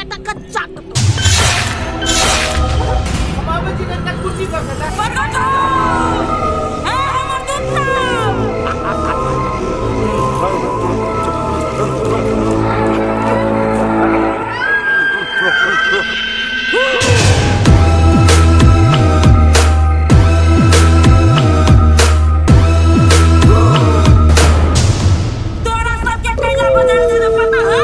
बेटा कच्चा। हम आबै छी कनिटा कुर्सी पर से। ए हमर दुत्ता। तोरा सबके कैला बदल दे पता हौ।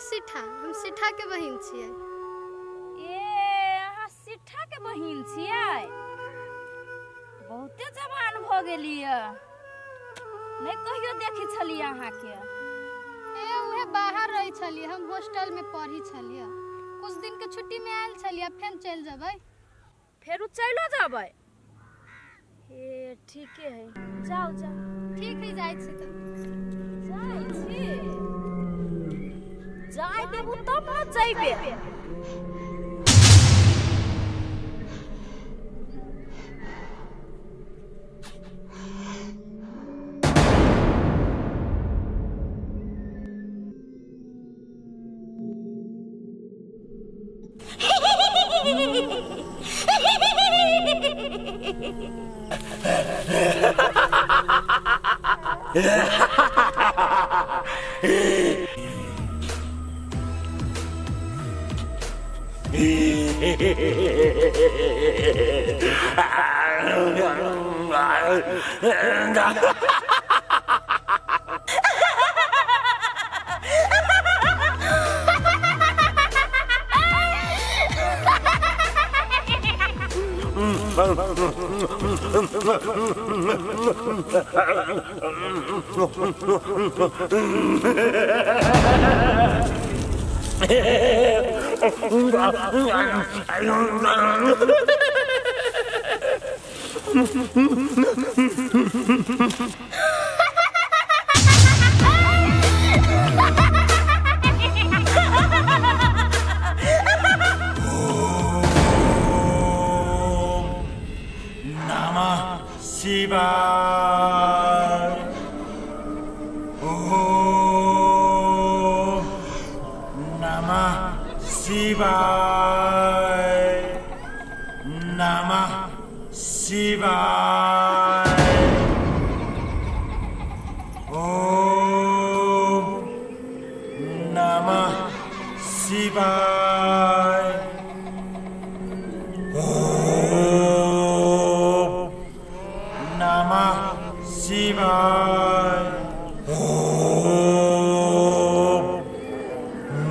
सीठा, हम सीठा के बहिन छियै। ए अहाँ सीठा के बहिन छियै? बहुते जवान भ गेलियै, नहीं कहियो देखी छलियै अहाँके। ए उहे बाहर रहै छलियै, हम हॉस्टल में पढ़ी छलियै। कुछ दिन के छुट्टी में आयल छलियै, फेर चलि जेबै। फेर चलो जेबै? ए ठीके है, जाओ जाओ। ठीक है, जाइ छी तऽ। जाइ छी? जाय देबू तब न जैबे। शिवाय। ओम नमः शिवाय। नमः शिवाय। ओम नमः शिवाय। ओम नमः शिवाय। ओम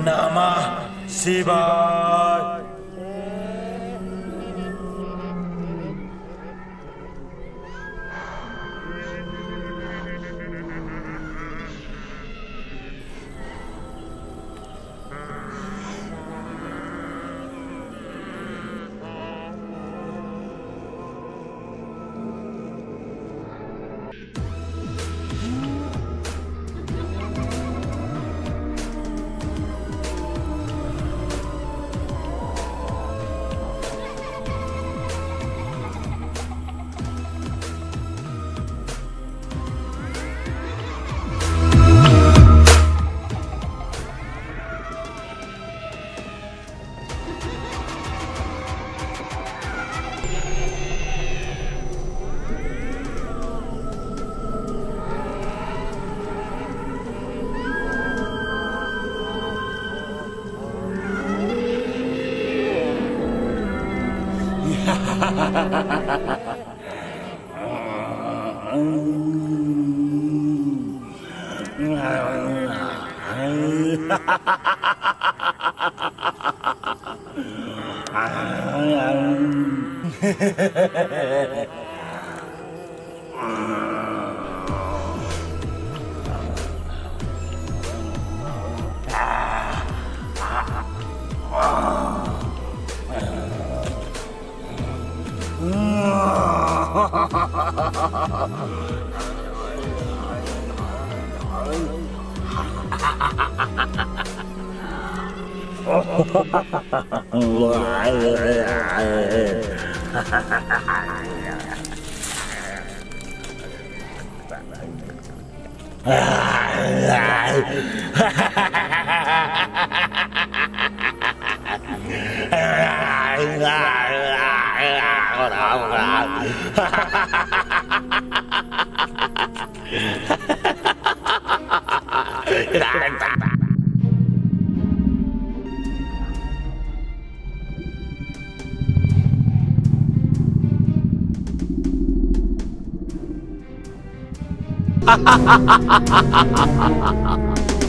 नमः शिवाय।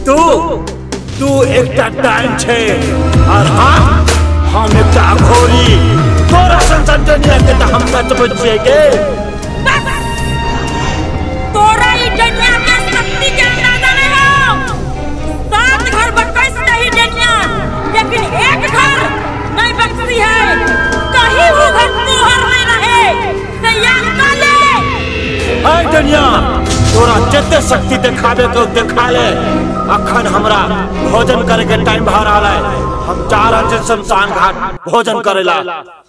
तू तू एकटा डाइन छे और हम एकटा अघोरी। तोरा सन दुनिया के त हम बचबै छियै गे। बस तोरा ई दुनिया के शक्ति के अंदाजा नहीं हो। 7 घर बकस नहीं दुनिया, लेकिन एक घर नहीं बकसी है। कहीं वो घर तोहर नहीं रहे। तैयार कर ले। ऐ दुनिया, तोरा जते शक्ति देखाबे के देखा ले। अखन हमरा भोजन करे के टाइम भर आले। हम जा रहल छी शमशान घाट भोजन करेला।